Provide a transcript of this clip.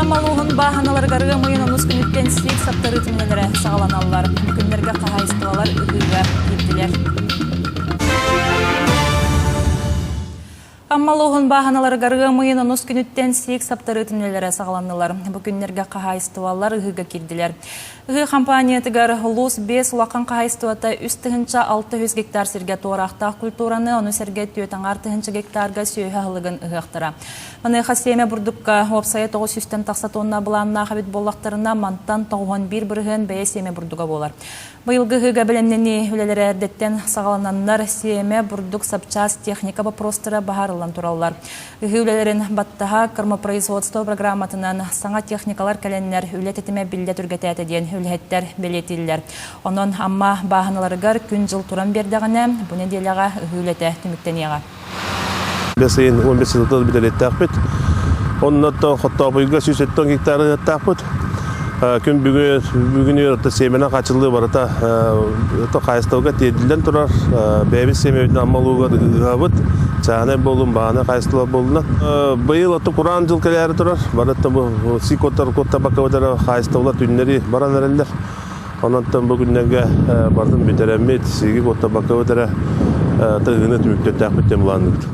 Амма улууһун бааһыналарыгар ыам ыйын онус күнүттэн сиик саптарыы түмүлэлэрэ саҕаланаллар. Бу күннэргэ хаһаайыстыбалар ыһыыга киирдилэр. Амма улууһун бааһыналарыгар ыам ыйын онус күнүттэн сиик саптарыы түмүлэлэрэ саҕаланнылар. Бу күннэргэ хаһаайыстыбалар ыһыыга киирдилэр. Ыһыы хампаанньатыгар улуус биэс улахан хаһаайыстыбата 3600 гектар сиргэ туораахтаах культураны, ону сэргэ 4,5 гектарга сүөһү аһылыгын ыһыахтара. Маныаха сиэмэ бурдукка уопсайа 900-тэн тахса тонна былааннаах эбит буоллахтарына, мантан 91% бэйэ сиэмэ бурдуга буолар. Быйылгы ыһыыга бэлэмнэнии үлэлэрэ эрдэттэн саҕалананнар, сиэмэ, бурдук, сапчаас, техника боппуруостара баһаарыллан тураллар. Ыһыы үлэлэрин баттаһа кормопроизводство программатынан саҥа техникалар кэлэннэр үлэ тэтимэ биллэ түргэтээтэ диэн үлэһиттэр бэлиэтииллэр. Онон Амма бааһыналарыгар күн-дьыл туран биэрдэҕинэ, бу нэдиэлэҕэ ыһыы үлэтэ түмүктэниэҕэ. Бэс ыйын 15 сылтан бүтэлиэттээхпит. Оннуттан Хоттоопуйга 170 гектар ыһыаттаахпыт. Күн бүгүн бүгүн үөрэтэ сиэмэнэн хаачыллыы барыта хаайыстыбаҕа тиэрдиллэн турар. Бэйэбит сиэмэбитин Амма улууһугар ыһабыт. Чааһынай буоллун, баҕана хаайыстыба буоллуна. Быйыл ото кураан дьыл кэлээри турар. Барыта бу сикоттар куоттабакка эрэ хаайыстыбалар түннэри баран эрэллэр. Онон бу күннэргэ барытын бүтэрэммит, сиги куоттабаккабыт эрэ тыгыны түмүктүөхтээхпит диэн былаанныыбыт.